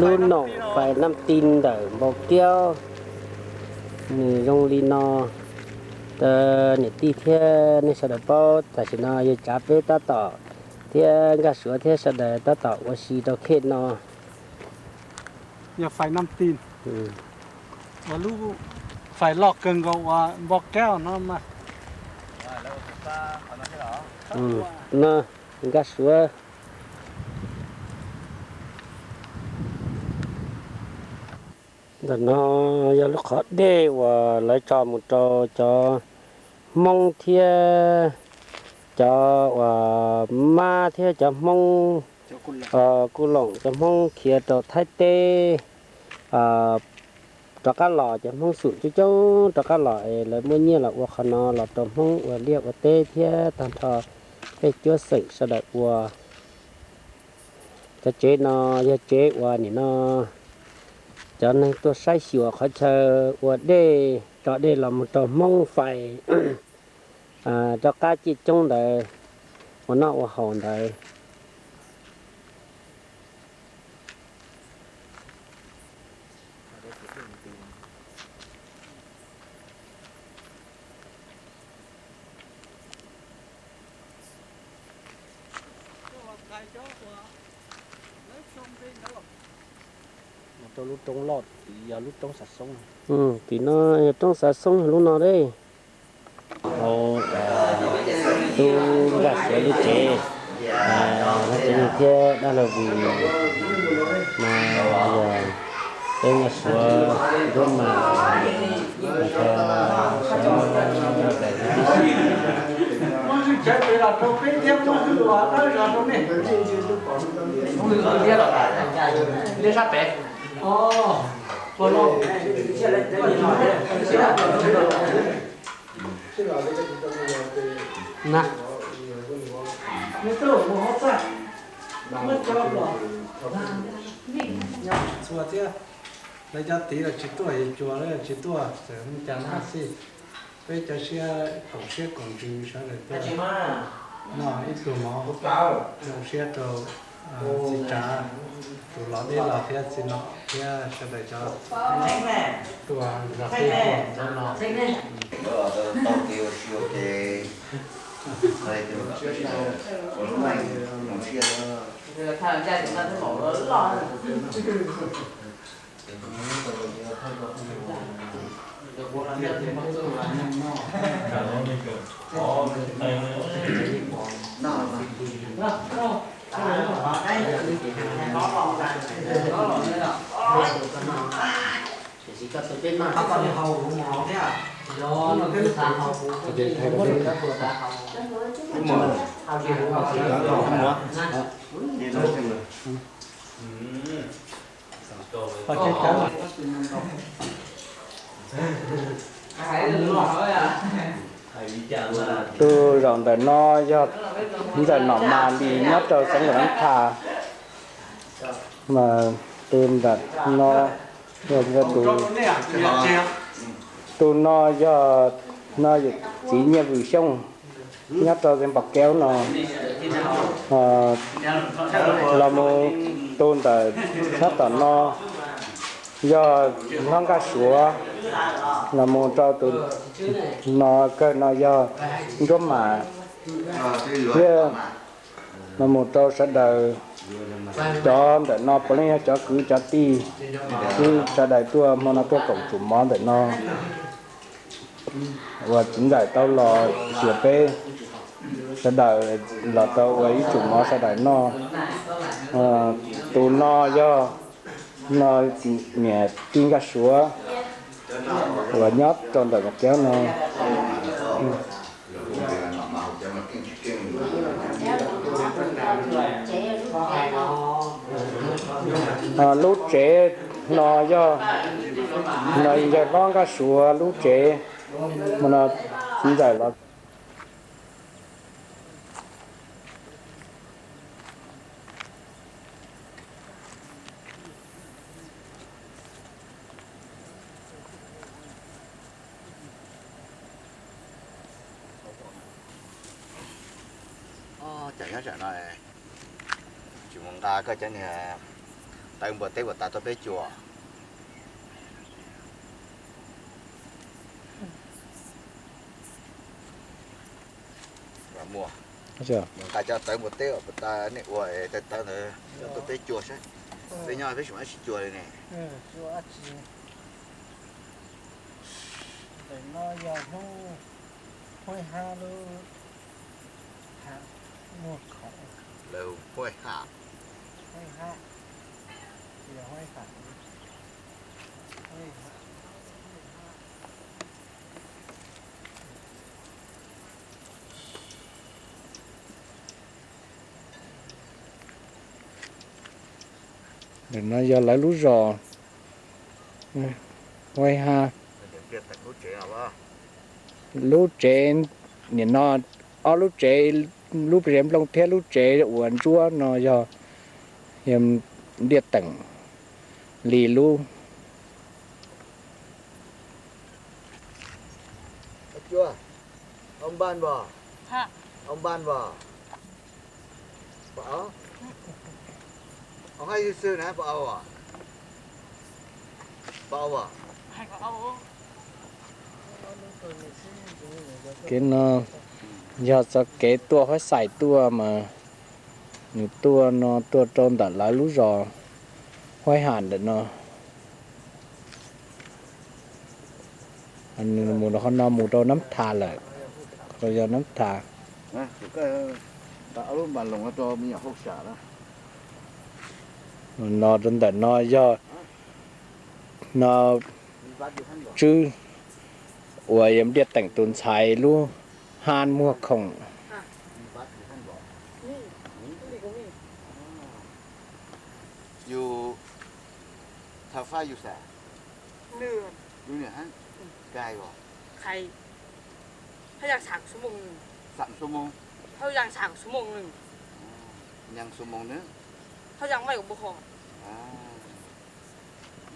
Lub noom Fais Nam Tin ntawm Npau Kiaub nws zoo li no. Niam tij thiab nej sawv daws paub, tam sim no yawg Tsav peb tab tom thiab Nkaj Suav thiab sawv daws tab tom ua si rau khej no. Yog Fais Nam Tin, lub fais loj kawg nkaus uas Npau Kiaub no mas. No, Nkaj Suav. Ntawm no yog lub qhov dej uas lawv tso mus rau cov Hmoob thiab cov uas mab thiab cov Hmoob kuj loom, cov Hmoob khiav rau Thaib teb rov qab los, cov Hmoob xum coob coob rov qab los es lawv muab nyiaj los ua qhov no los rau Hmoob ua liaj ua teb thiab tag nrho peb cuab xeem sawv daws ua. Cov tsev no yog tsev uas nim no cov neeg tuaj saib xyuas qhov chaw ua dej, tso dej los mus rau Hmoob Fais rov qab ciaj coob ntawd ua noj ua haus ntawd. Rau lub roob loj tid yog lub roob Xav Xoob. Tim no yog roob Xav Xoob lub no deb. Tub Nkaj Suav lub tsev, lub tsev thiab dab laug Vwm no yog peb Nkaj Suav nruab mas. Txhua thiab, lawv cov tid los tsis tuaj, yus cuag lawv tsis tuaj, txawm hu cas no xij. Peb cov siab koom siab koom ntsws sawv daws tuaj noj ib pluag mov, zoo siab rau txiv Tsav, tus los deb los thiab txiv nom thiab sawv daws cov tuaj zov peb ua ntxov no. Tus zaum ntawm no yog Ntxawm Nom Mas Lis nyob rau xeev Nab Thas. Mas tus ntawm no yog tus, tus no yog no yawm txiv Nyiaj Vwm Xyooj nyob rau xeev Npam Keub no. Los mus tus ntawm sab tom no yog hlob Nkaj Suav, los mus rau tus no kawg no yog Nruab Mas thiab. Los mus rau sawv daws, cov ntawm no puav leej yog cov kwv cov tij, sawv daws tuaj hmo no tuaj koom tsum mov ntawm no uas txiv ntxawm tau los xyuas peb sawv daws los tau ua ib tsum mov sawv daws noj. Tus no yog no niam tij Nkaj Suav uas nyob rau ntawm Mus Keub no. Lub tsev no yog, no yog hlob Nkaj Suav lub tsev, no txiv ntxawm los. Cov nyob tsam no tsis mus nqa koj cov niag Tawv npua teb puas tas tuaj peb cua? Mus nqa cov tawv npua teb puas tas nej ua tawv tawv ntawd coj tuaj peb cua saib. Peb nyob peb tsis muaj dab tsi cua li ne. Ntawm no yog hnub Huaib Hab lub ha muag khoom. Lawv hu Huaib Hab. Huaib Hab, yog Huaib Hab. Ntawm no yog lawv lub zos Huaib Hab. Lub tsev nim no, ob lub tsev, lub tsev nplooj thiab lub tsev uas ntsuab no yog, yog Ntiaj Teem li lub. Kev no yog txoj kev tuaj Huaib Xais tuaj mas nws tuaj no tuaj rau ntawm lawv lub zos Huaib Ham ntawm no. Nws mus rau qhov no mus rau Nab Thas lawm, rau yog Nab Thas. No rau ntawm no yog no tswb uas yog Ntiaj Teem tus ntxhais lub hab muag khoom.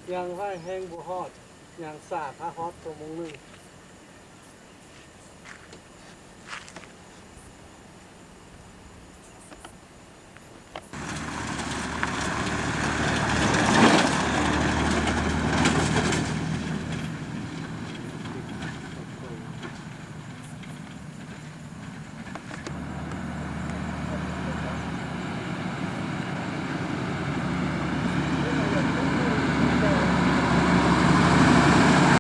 Yaa vaij heev npaum hov, yaa xam phab hov rau moo neej.